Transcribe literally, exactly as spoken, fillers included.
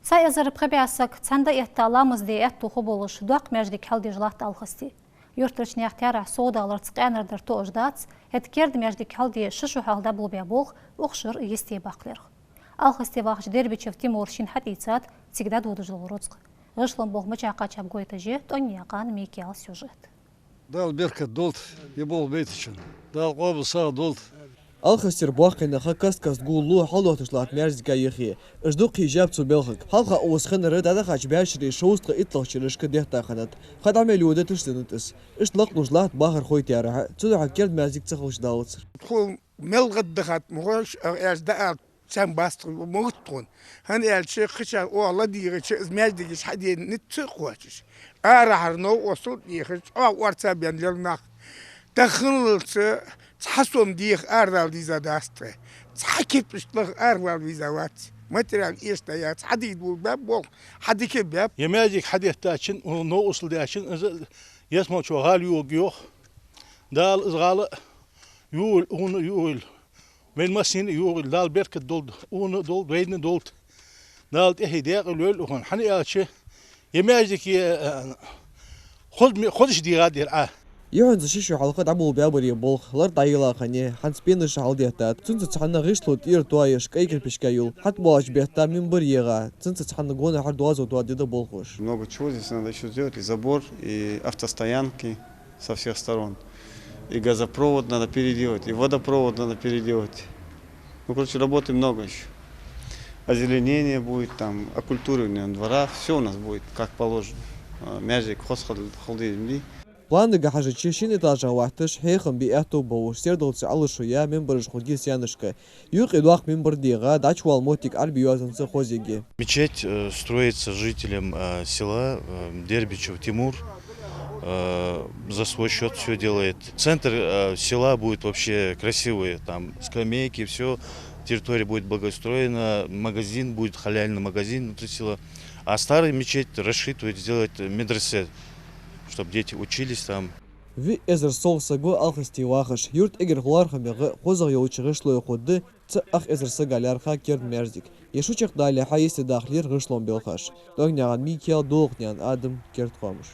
Цхьа эзар пхи бӀаь саг цхьана дӀаэтта ламаз де аьттув хургболаш доккха маьждиг хьалдеш латт Алхасте. Юртарча наьха таьрахь совдаларца къаьнара дар тоъаш дац, хӀаьта керда маьждиг хьалде ши шу хьалха дӀаболабаь болх укх шера йисте баккха лерхӀ. Алхасте вахача Дербичев Тимура шийна хьатӀаийцад цига дӀадодаш дола рузкъа. ГӀишлон болх мичахьа кхаьчаб гойта же, ТӀонганаькъан Микаила сюжет. Дала беркат долда ер болх байтачунна. Дала къоабал сагӀа долда. Алхастера боккхий нах каст-каста гуллу хьалдотташ латта маьждига юхе. Уж дукха хьежаб цу балхага. Хьалха укхаза хиннар дӀадахача бӀаьшере шовзткъеи итталагӀча шерашка детта хиннад. Ха дӀа мел йода тишлиннад из. Иштта лакхдеш латт бахархой таьрахьа, цудухьа керда маьждиг ца хилча далацар. Тхо мел гӀаддахад ма хой, аьлча дӀаала цхьан баста могат тхона. ХӀана аьлча кхычар оаха ладийгӀача из маьждигаш хьадена низ ца кхоачаш. Арахьара новкъостал дехаш, чӀоагӀа орца бенна лела нах. Таханлалца цхьа сом деха арадала деза дац тхо. Цхьа кепаш лаха арадала веза вац. Материал эшадаяц, хьадийгӀа болх баьб болх, хьадика баьб. Ер маьждиг хьадеттачун, новкъостал даьчун, из ялсмалчоа гӀала йоагӀа йоах. Дала из гӀала йоагӀийла, укхунна йоагӀийла, вайна массанена йоагӀийла, Дала беркат долда, укхунна долда, вайна долда. Дала тӀехье даькъала йойла укхунна. ХӀана аьлча, ер маьждиг, э, хоза ме-, хозаш дийгӀа дера Ӏа. Юххьанца ши шу хьалха дӀаболабаь бар ер болх, лар дӀайийлла хиннай, хӀанз пенаш хьалдеттад. Цунца цхьана гӀишло тӀера тоаеш кӀай кирпишкаь йола. ХьатӀабоалача бетта минбар егӀа, цунца цхьана гонахьара доазув тоаде деза болхлоша. Много чего здесь надо ещё сделать, и забор, и автостоянки со всех сторон. И газопровод надо переделать, и водопровод надо переделать. Ну, короче, работы много ещё. Озеленение будет, там, окультуривание двора, всё у нас будет, как положено. А, маьждиг хоза хал-, халде земли. Планага хьежача, шин этажах латташ, хьехам бе аьттув болаш, сердалца Ӏалашо я минбараш хургья саьнашка. Юкъе доккха минбар дегӀа, дӀачувала моттиг Ӏарбий йоазонца хозъергья. Мечеть, э, строится жителем, э, села, э, Дербичев Тимур, э, за свой счёт всё делает. Центр, э, села будет вообще красивый, там скамейки, всё, территория будет благоустроена, магазин будет, халяльный магазин внутри села. А старый мечеть расширить, сделать медресе, чтоб дети учились там. Виъ эзар совгӀа саг ва Алхасте вахаш. Юрта эггара лоархӀамегӀа, хозагӀа йолча гӀишлоех хургда цхьа ах эзар сага лаьрхӀа керда маьждиг. Ер шу чакхдалалехьа йисте дахалера гӀишлон белхаш. ТӀонганаькъан Микаил, Долакнаькъан Адам, Керда хоамаш.